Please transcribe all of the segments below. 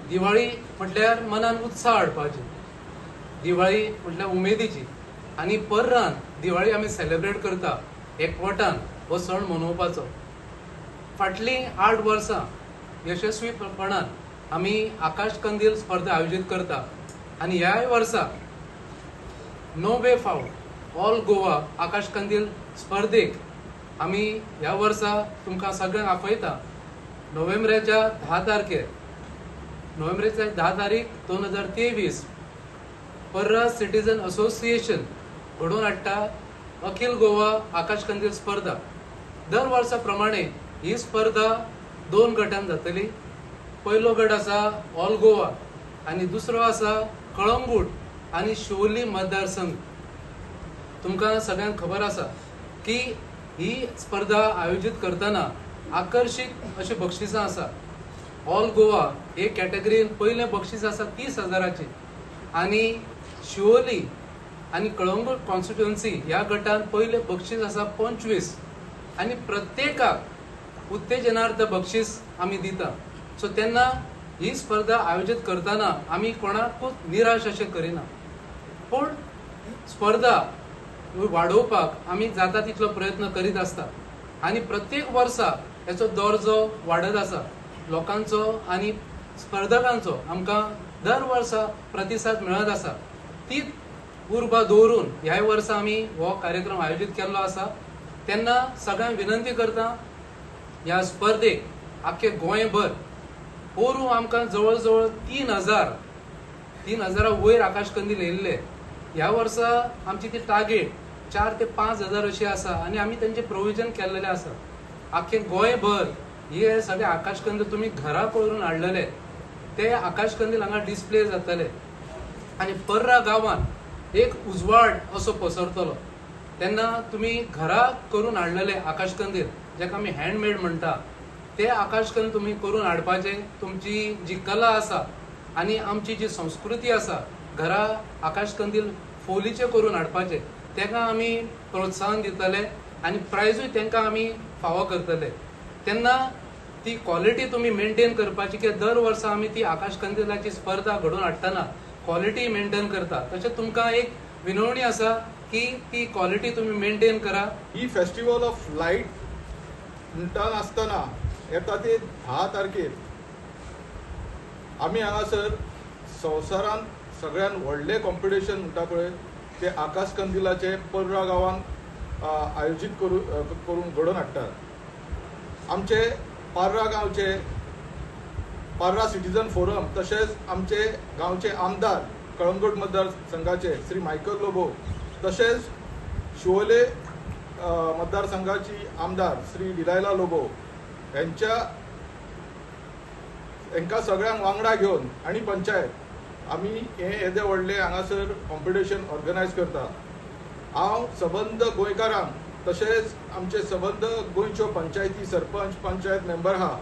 दिवाळी म्हटल्यार मनान उत्साह हाडपाची, दिवाळी म्हटल्यार उमेदीची आनी पर्रान दिवाळी आमी सेलिब्रेट करता एकवटान हो सण मनोवपाचो. फाटलीं 8 वर्सां यशस्वीपणान आमी आकाश कंदील स्पर्धा आयोजीत करता आनी ह्याय वर्सा 9वे फावट ऑल गोवा आकाश कंदील स्पर्धेक आमी ह्या वर्सा तुमकां सगळ्यांक आपयता. नोव्हेंबराच्या 10 तारखेर, नोव्हेंबराच्या 10 तारीख 2023 पर्रा सिटीजन असोसिएशन घडोवन हाडटा अखिल गोवा आकाश कंदील स्पर्धा. दर वर्सा प्रमाणे ही स्पर्धा 2 गटान जातली. पयलो गट आसा ऑल गोवा आनी दुसरो आसा कळंगूट आनी शिवोली मतदारसंघ. तुमकां सगळ्यांक खबर आसा की ही स्पर्धा आयोजीत करतना आकर्शीक अशी बक्षिसां आसा. ऑल गोवा हे कॅटेगरीन पयलें बक्षीस आसा 30,000 आनी शिवोली आनी कळंगूट कॉन्स्टिट्युएन्सी ह्या गटान पयलें बक्षीस आसा 25 आनी प्रत्येकाक उत्तेजनार्थ बक्षीस आमी दिता. सो तेन्ना ही स्पर्धा आयोजीत करतना आमी कोणाकूच निराश अशें करिना, पूण स्पर्धा वाडोवपाक आमी जाता तितलो प्रयत्न करीत आसता आनी प्रत्येक वर्सा हेचो दर्जो वाडत आसा. लोकांचो आनी स्पर्धकांचो आमकां दर वर्सा प्रतिसाद मेळत आसा. ती उर्बा दवरून ह्याय वर्सा आमी हो कार्यक्रम आयोजीत केल्लो आसा. तेन्ना सगळ्यांक विनंती करता ह्या स्पर्धेक आख्खे गोंयभर पोरूं आमकां जवळ जवळ 3,000 वयर आकाश कंदील येयल्ले. ह्या वर्सा आमची ती टार्गेट 4 ते 5 हजार अशी आसा आनी आमी तेंचे प्रोविजन केल्लेलें आसा. आख्खे गोंयभर हे सगळे आकाश कंदील तुमी घरा करून हाडलेले ते आकाश कंदील हांगा डिस्प्ले जातले आनी पर्रा गांवान एक उजवाड असो पसरतलो. तेन्ना तुमी घरा करून हाडलेले आकाश कंदील जाका आमी हँडमेड म्हणटा ते आकाश कंदील तुमी करून हाडपाचे. तुमची जी कला आसा आनी आमची जी संस्कृती आसा घरा आकाश कंदील फोलीचे करून हाडपाचे ताका आमी प्रोत्साहन दितले आनी प्रायजूय तांकां आमी फावो करतले. तेन्ना ती क्वॉलिटी तुमी मेंटेन करपाची की दर वर्सा आमी ती आकाश कंदिलाची स्पर्धा घडोवन हाडटना क्वॉलिटी मेंटेन करता. तशें तुमकां एक विनवणी आसा की ती क्वॉलिटी तुमी मेंटेन करा. ही फेस्टिवल ऑफ लायट म्हणटा आसतना येता ते 10 तारखेर आमी हांगासर संवसारांत सगळ्यान व्हडलें कॉम्पिटिशन म्हणटा पळय ते आकाश कंदिलाचे पर्रा गांवांत आयोजीत करून घडोवन हाडटात. आमचे पार्रा गांवचे पार्रा सिटीजन फोरम तशेंच आमचे गांवचे आमदार कळंगूट मतदारसंघाचे श्री मायकल लोबो तशेंच शिवोले मतदारसंघाची आमदार श्री डिलायला लोबो हेंकां सगळ्यांक वांगडा घेवन आनी पंचायत आमी हें येदें व्हडलें हांगासर कॉम्पिटिशन ऑर्गनायज करता. हांव सबंद गोंयकारांक तशेंच आमचे सबंद गोंयच्यो पंचायती सरपंच पंचायत मेंबर आहा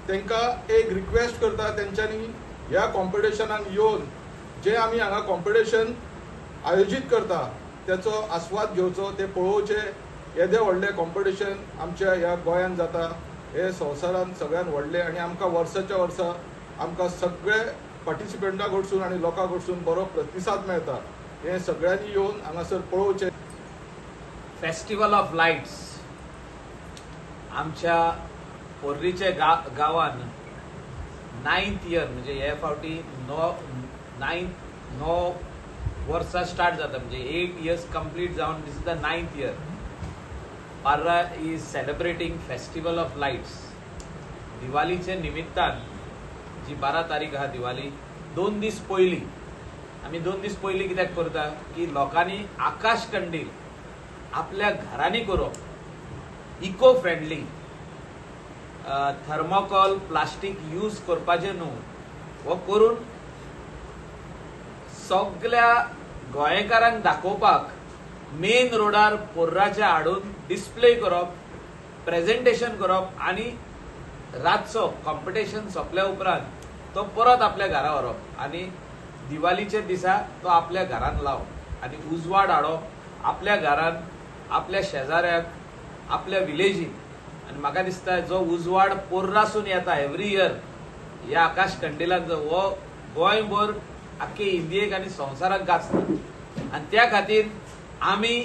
तांकां एक रिक्वेस्ट करता तेंच्यांनी ह्या कॉम्पिटिशनाक येवन जे आमी हांगा कॉम्पिटिशन आयोजीत करता तेचो आस्वाद घेवचो, ते पळोवचे. येदें व्हडलें कॉम्पिटिशन आमच्या ह्या गोंयांत जाता हे संवसारांत सगळ्यान व्हडलें आनी आमकां वर्साच्या वर्सा आमकां सगळे पार्टिसिपंटा कडसून आनी लोकां कडसून बरो प्रतिसाद मेळटा. हें सगळ्यांनी येवन हांगासर पळोवचें. फेस्टिवल ऑफ लायट्स आमच्या पोर्रीच्या गांवान 9th year म्हणजे हे फावटी 9 वर्सां स्टार्ट जाता म्हणजे 8 इयर्स कंप्लीट जावन this is the 9th year. Parra is celebrating festival of lights. दिवाळीच्या निमित्तान जी 12 तारीख आहा दिवाळी 2 दीस पयलीं आमी 2 दीस पयलीं कित्याक करता की लोकांनी आकाश कंदील आपल्या घरांनी करप, eco friendly, thermocol plastic use करपाचें न्हू, हो करून सगल्या गोंयकारांक दाखोवपाक मेन रोडार पोर्राचे हाडून डिस्प्ले करप, प्रेजेंटेशन करप आनी रातचो कॉम्पिटिशन सोंपल्या उपरांत तो परत आपल्या घरा व्हरप आनी दिवाळीच्या दिसा तो आपल्या घरान लावप आनी उजवाड हाडप आपल्या घरान, आपल्या शेजाऱ्याक, आपल्या विलेजीन. आनी म्हाका दिसता जो उजवाड पोर्रासून येता एवरी इयर ह्या आकाश कंडिलांचो हो गोंयभर आख्खे इंडियेक आनी संवसाराक गाजता. आनी त्या खातीर आमी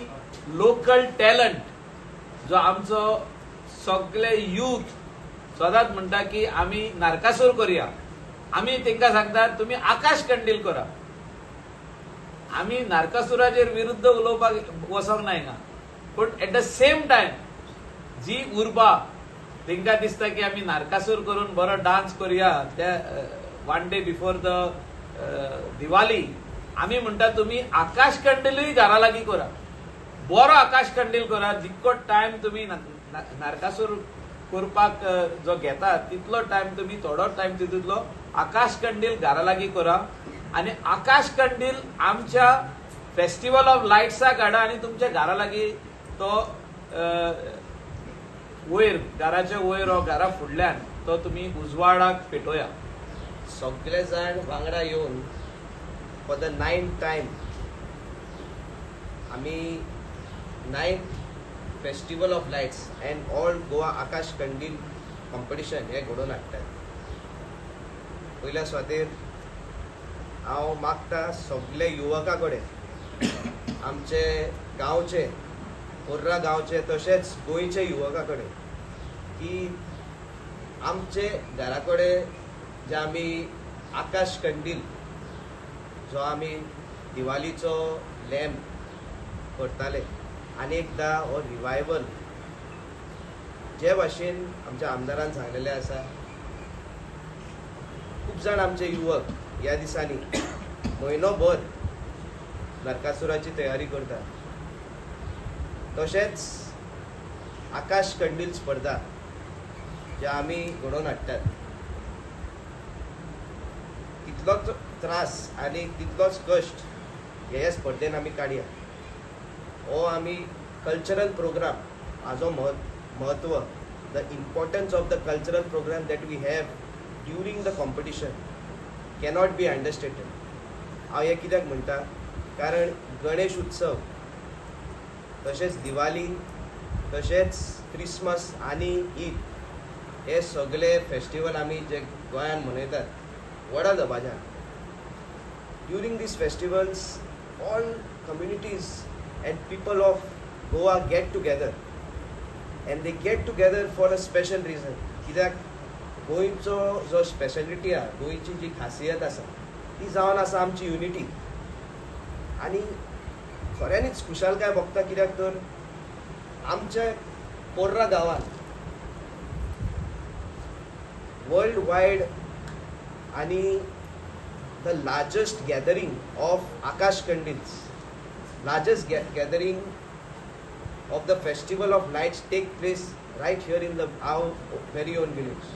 लोकल टॅलंट जो आमचो सगळे यूथ सदांच म्हणटा की आमी नारकासूर करुया, आमी तांकां सांगतात तुमी आकाश कंडील करा. आमी नारकासुराचेर विरुद्ध उलोवपाक वचोंक ना हिंगा, पूण एट the same time जी उर्बा तांकां दिसता की आमी नारकासूर करून बरो डान्स करुया त्या one day before the Diwali, आमी म्हणटा तुमी आकाश कंडीलूय घरा लागीं करा, बरो आकाश कंडील करा. जितको टायम तुमी नारकासूर करपाक जो घेता तितलो टायम तुमी थोडो टायम तितूंतलो आकाश कंडील घरा लागीं करा आनी आकाश कंडील आमच्या फेस्टिवल ऑफ लायट्साक हाडा आनी तुमच्या घरा लागीं तो वयर घराच्या वयर हो घरा फुडल्यान तो तुमी उजवाडाक पेटोवया. सगळे जाण वांगडा येवन फॉर the ninth time आमी ninth festival of lights and all Goa Akash Kandil competition हें घडोवन हाडटात. पयल्या सुवातेर हांव मागता सगळे युवका कडेन, आमचे गांवचे, पर्रा गांवचे तशेंच गोंयचे युवका कडेन की आमचे घरा कडेन जे आमी आकाश कंडील जो आमी दिवालीचो लॅम्प करताले आनी एकदां हो रिवायवल जे भाशेन आमच्या आमदारान सांगलेलें आसा, खूब जाण आमचे युवक ह्या दिसांनी म्हयनोभर नरकासुराची तयारी करतात. तशेंच आकाश कंडील स्पर्धा जे आमी घडोवन हाडटात तितलोच त्रास आनी तितलोच कश्ट हे स्पर्धेन आमी काडया. हो आमी कल्चरल प्रोग्राम हाजो म्हत्व, the importance of the cultural program that we have during the competition cannot be understated. हांव हें कित्याक म्हणटा, कारण गणेश उत्सव तशेंच दिवाली तशेंच क्रिसमस आनी ईद हे सगळे फेस्टिवल आमी जे गोंयांत मनयतात व्हडा दबाज्यान. During these festivals all communities and people of Goa get together and they get together for a special reason. कित्याक गोंयचो जो स्पेशलिटी आसा, गोंयची जी खासियत आसा ती जावन आसा आमची युनिटी. आनी खऱ्यांनीच खुशालकाय भोगता कित्याक तर आमच्या पोर्रा गांवांत वर्ल्ड वायड आनी the largest gathering of Akash Kandils, largest gathering of the festival of lights take place right here in the our very own village.